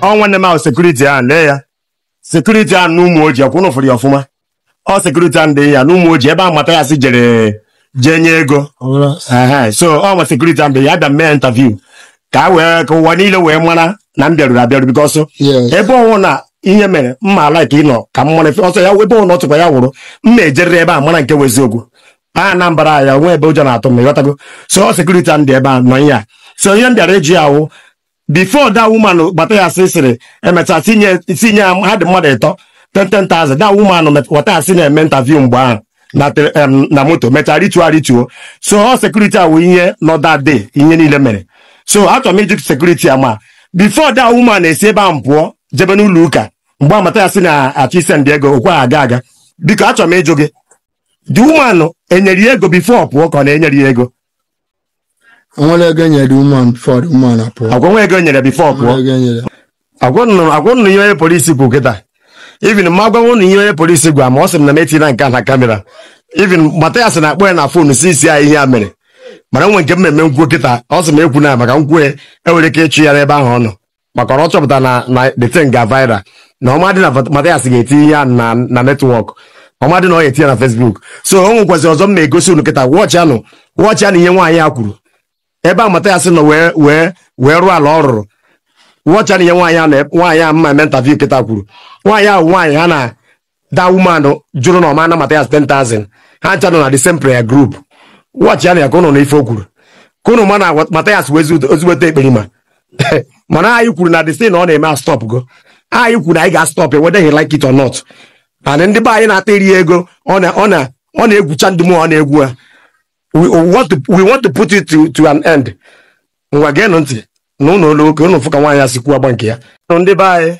Ọ nwanne m ahụ security ahụ lee ya. Security ahụ n'ụmụ ojii akwụna ụfọdụ ya ọfụma. Ọ security ahụ dị ya n'ụmụ ojii ebe ahụ Mathias jere jee nye ego. So ọ ma security ahụ dị ya bịa mee interview ka a wee ka ụwa niile wee mara na m bịaruru abịaru because ebe ọnwụ na ihe mere mma like ịnọ ka m mara ọsọ ya ebe ọnwụ na ọtụkwa ya wụrụ mma ejeriri ebe a mara nke wụ eziokwu. Anambra ya onwe ebe ụjọ na-atụ m ịghọtago. So ọ security ahụ dị ebe a nọ ihe a. So ihe m bịara eji awụ before that woman Mathias sịrị emechaa tinye ha dị mmadụ ịtọ 10,000 that woman Mathias na-eme interview mgbe ahụ na moto mechaa rituo. So ọ security awụ ihe nọ that day ihe niile mere. So achọrọ m iji security ama before that woman esi ebe ahụ pụọ jebe n'ụlọ ụka mgbe Mathias na-achọ ise ndị ego okwe aga aga. Biko achọrọ m ịjụ gị, the woman enyere ya ego before pụọ ka ọ na-enyere ya ego? Onwere ego enyere woman before the woman apụọ. Agwa nwe ego enyere before pụọ. Agwa ihe onye polisi kwụ kịta. Even ma agwa nụ ihe onye polisi gwa ma ọ sị m na m etinye nke na kamera. Even Mathias na-akpọ ya na phone si isi ya ihe ya mere. Mana nwe nke mmemme nkwuo kịta ọ sị m ekwu na maka nkwuo enwere ike ịchụ ya n'ebe ahụ ọ nọ. Maka ọ chọpụta na the thing ga viral na ọmadị na Mathias ga-etinye ya na network. Ọmadị na ọ ga-etinye na Facebook. So o nwekwazi ọzọ m na-egosi unu kịta wọchị anụ ihe nwaanyị ya kwuru. Ebe a Mathias nọ wee rụọ ala ọ rụrụ. Wọchị anụ ihe nwaanyị a mma eme interview kịta kwuru. Nwaanyị ahụ nwaanyị ha na that woman jụrụ na ọma na Mathias 10,000. Ha ncha nọ na the same prayer group. Wọchị anụ ya ka ụnụ na ife o kwuru. Ka ụnụ ma na Mathias wee ezigbote ekperima. Mana anyị kwuru na the thing ọ na-eme a stop go. Anyị kwuru na anyị ga-stop whether he like it or not. And ndị be anyị na-ata iri ego ọ na-egwucha ndị mmụọ ọ na-egwu ha. We want to put it to an end. Ngwa geenụ ntị na ụnụ ụlọ ụka ụnụ fụ ka nwaanyị sikwu agba nke ya. Ndị be anyị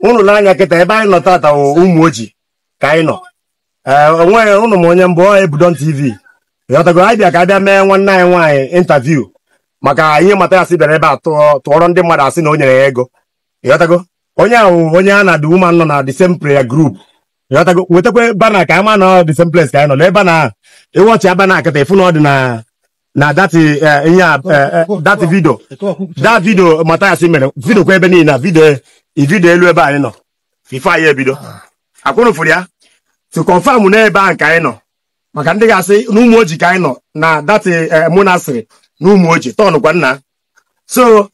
ụnụ n'anya kịta ebe anyị nọ tata ụmụ ojii ka anyị nọ. Onweghị ụnụ ma onye mbụ Ebudon TV. Ịghọtago anyị bịa ka abịa mee nwanne anyị nwaanyị interview maka ihe Mathias bịara ebe a tụọrọ ndị mmadụ asị na o nyere ya ego. Ịghọtago onye ahụ onye a na the woman nọ na the same prayer group. Ịghọtago wetakwa bana ka ama na the same place ka anyị nọ n'ebe na ịwọchị abana akịta ịfụ na ọ dị na that ihe that video that video Mathias mere video kwa ebe niile na video elu ebe anyị nọ ife anyị ebido akwụrụ fụrụ ya to confirm na ebe ahụ ka anyị nọ maka ndị ga-asị n'ụmụ ojii ka anyị nọ na that monastery n'ụmụ ojii tọnụkwa nna. So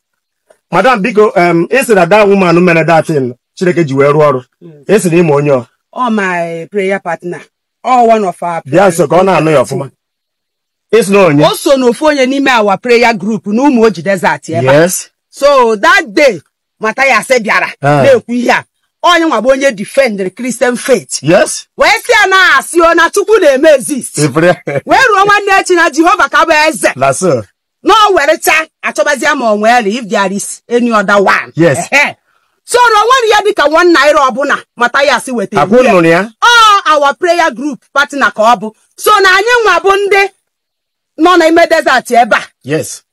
madam biko ị sị na that woman mere that thing Chineke ji wee rụọ ọrụ ị sị na ịma onye ọ. All my prayer partner, all one of our bịa nso ka ọ na-anụ ya ọfụma. Ị sị na onye o so n'ofu onye n'ime our prayer group n'ụmụ ojii desert ebe. Yes. So that day Mathias bịara na-ekwu ihe a onye nwa bụ onye defend the Christian faith. Yes. Wee sị ya na asị ọ na Chukwu na-eme exist. Wee ruo nwanne echi na Jehova ka bụ eze. Na so. No werecha achọbazie ma o nwere if there is any other one. Yes. So no nwere ya dịka 1 naira ọbụla Mathias wetara. Akwụnụ ya. All our prayer group partner ka ọ bụ. So na anyị nwa bụ ndị nọ n'ime desert ebe a. Yes.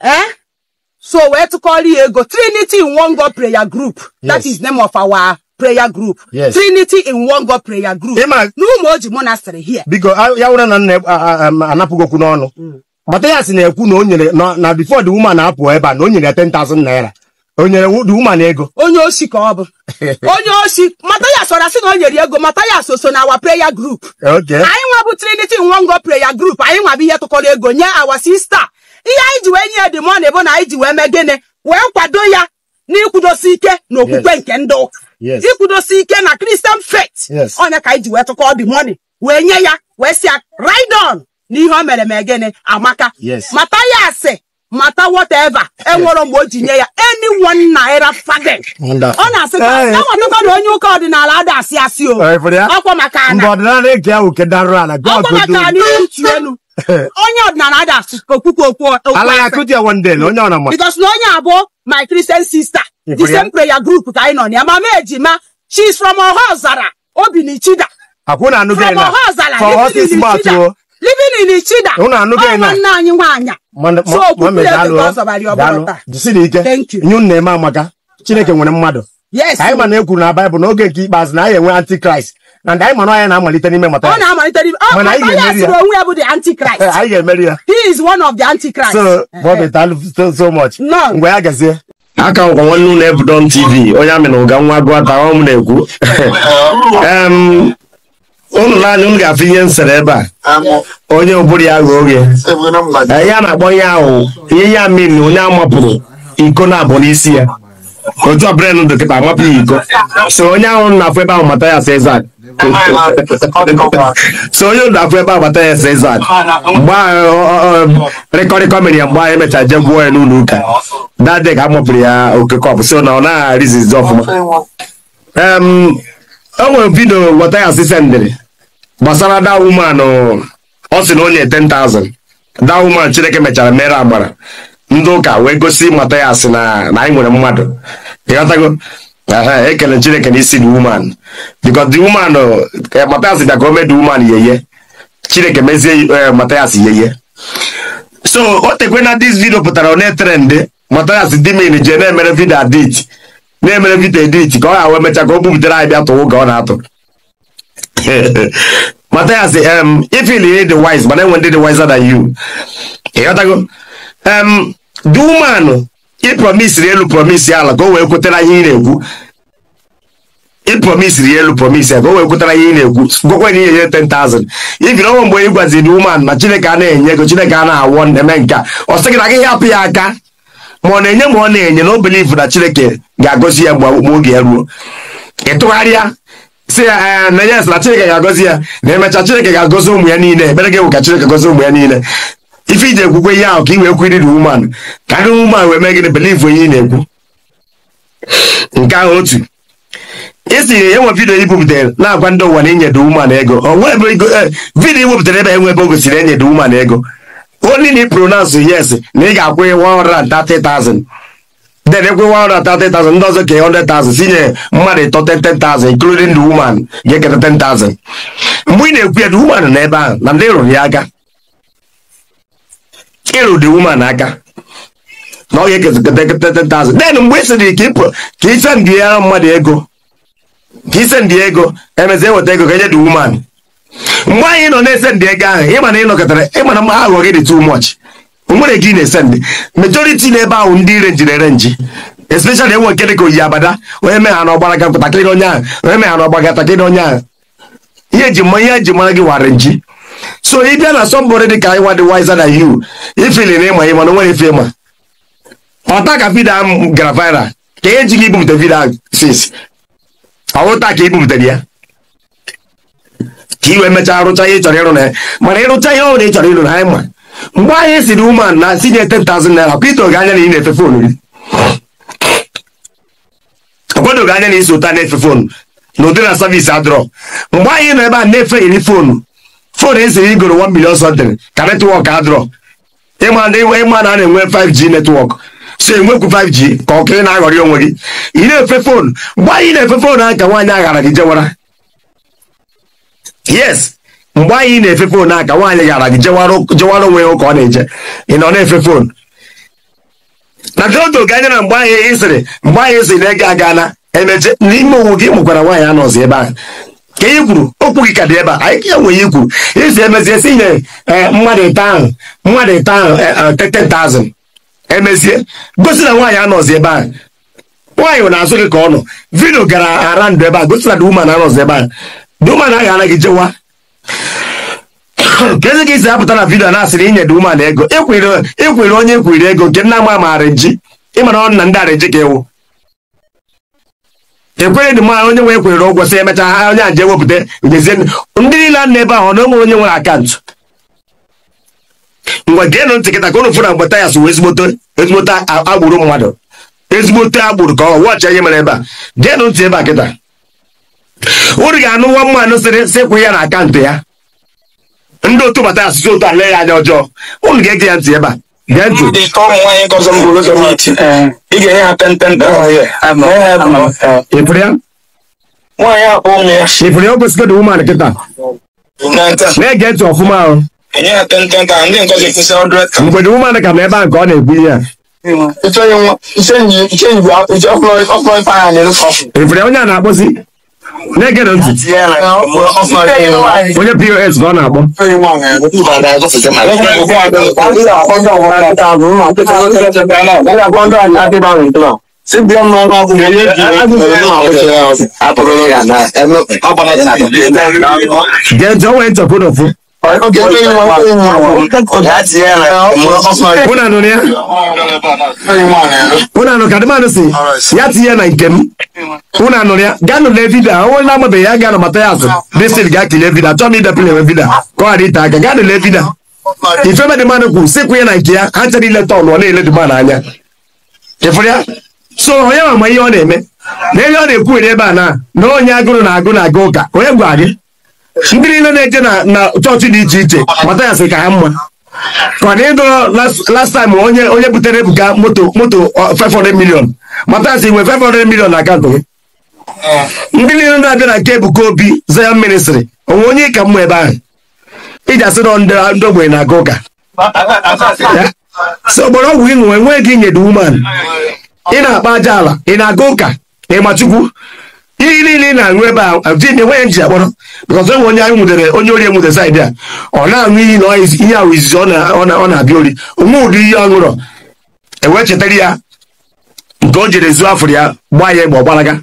So wee tụkọrọ ya ego Trinity in One God prayer group. Yes. That is name of our prayer group. Yes. Trinity in One God prayer group. N'ụmụ ojii monastery here. Biko ya wụrụ na nna anapụghị okwu n'ọnụ. Mathias na-ekwu na o nyere na before the woman apụ ebe a na o nyere ya 10,000 naira. O nyere the woman ego. Onye oshi ka ọ bụ. Onye oshi. Mathias ọ na-asị na o nyere ego. Mathias so na our prayer group. Okay. Anyị nwa bụ Trinity in One God prayer group. Anyị nwa bụ ihe tụkọrọ ego nye our sister. Ihe anyị ji wee nye the money bụ na anyị ji wee mee gịnị? Wee kwado ya n'ikwudosi ike n'okwukwe nke ndị ụka. Yes. Ikwudosi ike na Christian faith. Yes. Onye ka anyị ji wee tụkọ the money wee nye ya wee sị ya ride on n'ihe o mere mee gịnị amaka. Yes. Mathias mata whatever enwere mgbe o ji nye ya any 1 naira farthing. Ọ na-asị ka enwetakwa na onye ụka ọdịnala ada asị asị o. Ọkwa maka ana. Mgbe ọdịnala eke ahụ kedarụ ala ọkwa maka ana ihe elu. Onye ọdịnala ada asị okwukwe okwu. Ala ya kụti ya one day na onye ọ na-ama. Because na onye abụọ my Christian sister the same prayer group ka anyị nọ na ya. Mama ejima she is from Ohaozara obi n'Ichida. Akwụna anụ gị na from Ohaozara living in Ichida. Ụnụ anụ gị na nwanne anyị nwaanyị. So okwukwe daalụ. Jisiri ike. Nye unu na-eme amaka. Chineke nwere mmadụ. Yes. Anyị ma na ekwu na Baịbụl n'oge nke ikpeazụ na anyị enwe antichrist. Na ndị anyị ma na anyị na-amalite n'ime Mathias. Ọ na-amalite n'ime. Mana anyị ga-emeri ya. Onwe ya bụ the antichrist. Anyị ga-emeri ya. He is one of the antichrist. So, Bobby, thank you so much. No. Ngwa ya gazie. Aka nkwa nwanne unu Ebudon TV, onye amị na ụga nwa agụata ọ m na-ekwu. Unu naanị unu ga-afụ ihe nsere ebe a. Onye ụbụrụ ya ghọọ oghe. Ya na-akpọ ihe ahụ, ihe ya mmiri onye amapụrụ iko na-abụ n'isi ya. Otu a bren dọkịta amapụ ya iko. So onye ahụ na-afụ ebe ahụ Mathias Ezeaku. So onye na-afụ ebe ahụ Mathias Ezeaku. Mgbe ahụ rịkọrịkọ mere ya mgbe ahụ emechara jee gwụọ ya n'ụlọ ụka. That day ka amapụrụ ya oke kọpụ so na ọ na-arizizi ọfụma. O nwere vidio Mathias sendịrị gbasara that woman ọ sị na o nye 10,000. That woman Chineke mechara mere amara. Ndị ụka wee gosi Mathias na anyị nwere mmadụ. Ịghọtago? Ekele Chineke n'isi the woman. Because the woman Mathias bịa ka o mee the woman yeye. Chineke mezie Mathias yeye. So o tekwe na this video pụtara ọ na-etrend Mathias dimin je na-emere video edit. Na-emere video edit ka ọ ga wee mechaa ka o bubutere anyị bịa tụwa oge ọ na-atụ. Mathias, if you the wise, but then when they wiser than you. Ịghọtago? The woman he promise elu promise ya ala ka o wee kwetara ihe ị na-ekwu. He promise elu promise ya ka o wee kwetara ihe ị na-ekwu. Gwakwa na ihe nye 10,000. If you know mgbe ị gwazi the woman na Chineke a na-enye ego, Chineke a na-awọ eme nke a, ọ sị gị na gị hapụ ya aka. Ma ọ na-enye ma ọ na-enye na o believe na Chineke ga-agọzi ya mgbe oge ya ruo. Ị tụgharịa si ya na yes na Chineke ga-agọzi ya na emecha Chineke ga-agọzi ụmụ ya niile. Ekpere gị bụ ka Chineke gọzie ụmụ ya niile. Ife iji ekwukwe ihe ahụ ka i wee kwiri the woman ka ndị woman wee mee gịnị believe onye ị na-ekwu. Nke ahụ otu isi enwe vidio i buputere na-agwa ndị ụwa na inye the woman ego. Vidio i wepụtara ebe enwe ebe o gosiri enye the woman ego. Only na pronounce yes na ị ga-akwụ 130,000. Then ekwe 130,000 ndị ọzọ ka 100,000 sinye mmadụ ịtọ 10,000 including the woman ga-eketa 10,000. Mgbe ị na-ekwu ya the woman nọ ebe ahụ na ndị rụrụ ya aka. Ịrụ the woman aka na ọ ga-eketa 10,000. Then mgbe ị sịrị ka isendị ya mmadụ ego ka isendị ego emezie eweta ego ka enye the woman. Mgbe anyị nọ na-esendị ego ahụ ịma na ịnọkọtara ịma na aghụghọ gị dị too much. Nwere gị na-esendị majority n'ebe ahụ ndị renjiri erenji especially enwe nke dịka oyi abada onye mee ha n'ọgbara ga takịrị onye ahụ onye mee ha n'ọgbara ga takịrị onye ahụ. Ihe eji mara gị wara nji. So ị bịa na somebody dị ka anyị nwa dị wiser than you ifili na ịma ịma na nwere ife ịma. Ọta ka vidio ahụ gara viral ka eji gị ibupụta vidio ahụ sis ọwụta ka ibupụtara ya ka i wee mechaa rụcha ihe ị chọrọ ịrụ na ya. Mana ịrụcha ihe ọ bụla ị chọrọ ịrụ na anyị ma. Mgbe anyị siri woman na sinye 10,000 naira kwa ito gị anya na ị na-efe foonu gị. Ọkwado gị anya na isi ụta na-efe foonu na ụdị na savisi adịrọ. Mgbe anyị nọ ebe a na-efe iri foonu foonu esiri igoro 1 million something ka netwọk adịrọ. Ịma na a na-enwe 5G netwọk so enwekwu 5G ka ọkịrị na-aghọrị onwe gị. Ị na-efe foonu mgbe anyị na-efe foonu ahụ ka nwaanyị aghara gị jewara. Yes, mgbe anyị na-efe foonu ahụ ka nwaanyị gara gị jewara onwe ya ụka ọ na-eje. Ị nọ na-efe foonu na dodo gị anya na mgbe anyị sịrị na ego aga na emeche n'ime onwe gị mụkwara nwaanyị anọzi ebe ahụ. Ka ihe kwuru okwu gị ka dị ebe a anyị ya nwere ihe kwuru isi emezie si nye mmadụ ịta ahụ 10,000 emezie gosi na nwaanyị anọzi ebe ahụ. Nwaanyị na-azụ gị ka ọ nọ vidio gara ara ndụ ebe a gosi na the woman anọzi ebe ahụ. The woman ahụ anaghị jewa. Ka ezi ka isi apụta na vidio na-asịrị inye the woman ego. Ịkwere onye ekwere ego nke nna ama ma arenji ịmara ọ na ndị arenji ka ewu. Ekwere dị mma onye nwe ekwere ụgwọ sị emechaa ha onye aje ewepụta nyezie ndị niile a na ebe ahụ na onwere onye nwere akaụntụ. Ngwa geenụ ntị kịta ka unu fụ na mgbe Mathias wee ezigbote agbụrụ mmadụ ezigbote agbụrụ ka ọ wọchị ihe mere ebe a. Geenụ ntị ebe a kịta. Unu ga-anụ nwa mmanụ sịrị sịkwụ ya na akaụntụ ya. Ndị otu Mathias si otu a lee ya anya ọjọọ. Unu ga-ege ya ntị ebe a. Gee ntị. Ị ga-enye ha 10,000. Ịfụrụ ya? Ịfụrụ ya o gosigo the woman kịta. Na-ege ntị ọfụma ahụ. Mgbe the woman ka nọ ebe a nke ọ na-ekwu ihe a. Ịfụrụ ya onye a na-akpọzi? Na-ege ntị. Onye POS ka ọ na-akpọ. Gee ntị, o nwere nchọkwa ofu. Unu anụrụ ya? Unu anụ ka dịmanụ si ya tinye na nke m. Unu anụrụ ya? Gaa nụ lee vidio a, onye na-amabeghị ya gaa nụ mata ya asụ. Disin gaa kilie vidio, achọghị m idepụla enwe vidio ka ọ ghara ite aka. Gaa nụ lee vidio. Ifebe dịmanụ kwuru si kwụ ya na nke ya, ha chere ileta ọnụ ọ na-ele dịmanụ anya. Ịfụrụ ya? So onye ma ihe ọ na-eme na ihe ọ na-ekwugheri ebe a na onye agụrụ na-agụ na-aga ụka, onye gwa gị? Ndị niile na-eje na chọọchị dị iche iche mata ya sị ka ha mma. Ka ọ na ịdọrọ last time onye butere Ebuka moto 500 million, mata ya sị nwe 500 million na akaụntụ gị. Ndị niile na-abịa na nke Ebuka Obi Zion Ministry, onwe onye ka mma ebe ahụ iji asị na ndị ogbenye na-aga ụka. So gbara ọgwụ gị ṅụọ, enweghị gị nye the woman. Ị na-akpa aja ala, ị na-aga ụka, ị ma Chukwu. Ihe niile ị na-aṅụ ebe a ji enweghị nji akpọrọ, because enwe onye anyị nwudere, onye ori enwude saịdị a, ọ na-aṅụ iyi na ihe ahụ izizi ọ na-abịa ori, onwe ụdị ihe ọ ṅụrọ ewee chetara ya nke o jere zuo afọ ya gbaa ya egbe ọ gbalaga,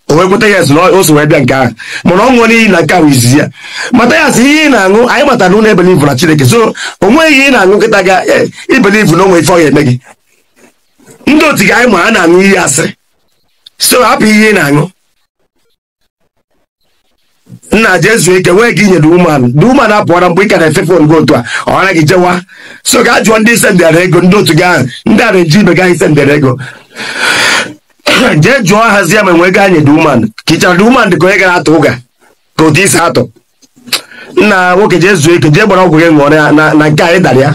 o wee kweta ya na o so wee bịa nke ahụ, mana ọ ṅụọ n'iyi na nke ahụ izizi ya. Mata ya sị ihe ị na-aṅụ, anyị matara na ụlọ ebelivu na Chineke, so o nweghị ihe ị na-aṅụ nkịta ga ibelivu na onwe ife ọ ga-eme gị. Ndị otu gị anyị ma a na-aṅụ iyi asị, so hapụ ihe ị na-aṅụ. Nna jee zuo ike, nwee gị nye the woman. The woman apụọra mgbe ị ka na-efe fon gị otu a, ọ na gị jewa. So gaa jụọ ndị sendere ego, ndị otu gị ahụ, ndị a na-eji ibe gị ahụ sendere ego, jee jụọ hazie ma nwee ego anyị the woman. Ka ị chọrọ the woman dị ka onye gara atụ ụga ka otu isi atụ. Nna nwoke jee zuo ike, jee gbara ọgwụ gị ṅụọ na nke anyị dara ya.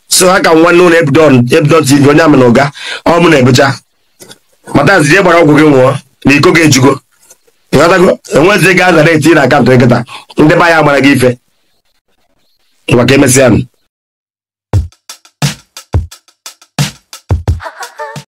So ha ka nwanne ụlọ Ebidon TV onye amị na ụga ọ mụ na-ebucha. Mata jee gbara ọgwụ gị ṅụọ na iko gị ejugo. Ịghọtago? Enwezi ego a nara etinye na akaụntụ nkịta ndị be anyị agbara gị ife maka emesịa.